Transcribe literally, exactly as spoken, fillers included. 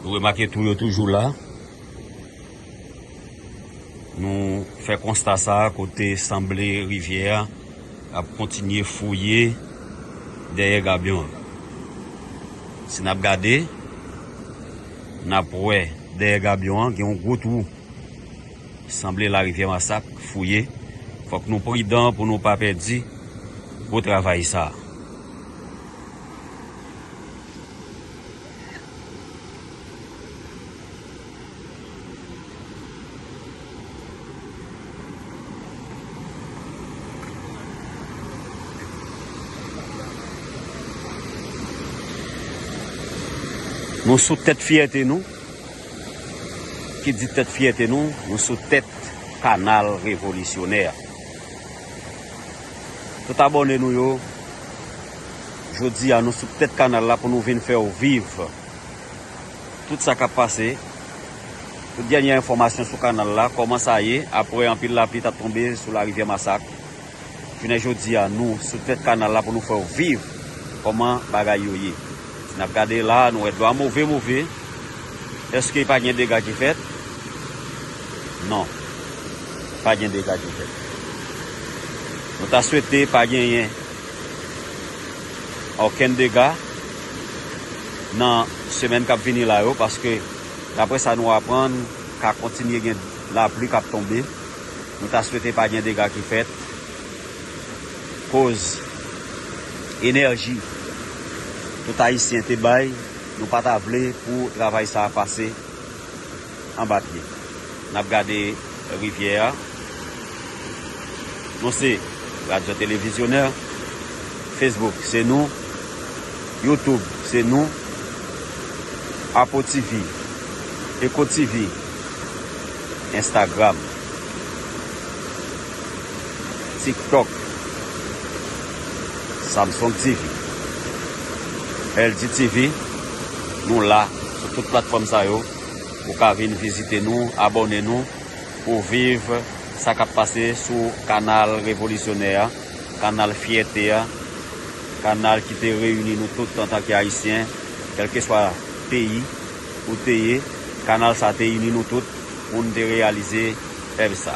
Remake twou yo toujou la. Nou fè konsta sa a kote sanble rivyè a ap kontinye fouye dèyè gabyon an. Si n ap gade, n ap wè dèyè gabyon an gen yon gwo twou. Sanble larivyè Masak fouye. Fòk nou pridan pou nou pa pèdi gwo travay sa a. Nou sou tèt fyète nou. Ki di tèt fyète nou, nou sou tèt kanal revolisyonè. Tout abòne nou yo, jodi a nou sou tèt kanal la pou nou vin fè w viv tout sa k ap pase, tout dènyè enfòmasyon sou kanal la, kòman sa ye, apre anpil lapli t ap tonbe sou larivyè Masak. Jounen jodi a, nou sou tèt kanal la pou nou fè w viv kòman bagay yo ye. Si n ap gade la, nou wè dlo a move, move. Èske pa gen dega ki fèt? Non. Pa gen dega ki fèt. Nou ta swete pa genyen okenn dega nan semèn k ap vini la yo, paske, daprè sa nou aprann, ka kontinye gen lapli k ap tonbe. Nou ta swete pa gen dega ki fèt. Koz enèji tout Ayisyen te bay, nou pa ta vle pou travay sa a pase anba pye. N ap gade rivyè a. Nou se Radyo Televizyonè. Facebook, se nou. YouTube, se nou. Apple T V, Echo T V, Instagram, TikTok, Samsung T V, L G T V. Nou la sou tout platfòm sa yo. Ou ka vin vizite nou, abòne nou, pou w viv sa k ap pase sou kanal revolisyonè a, kanal fyète a, kanal ki te reyini nou tout antanke Ayisyen, kèlkeswa peyi ou te ye, kanal sa te ini nou tout pou n te reyalize pèp sa.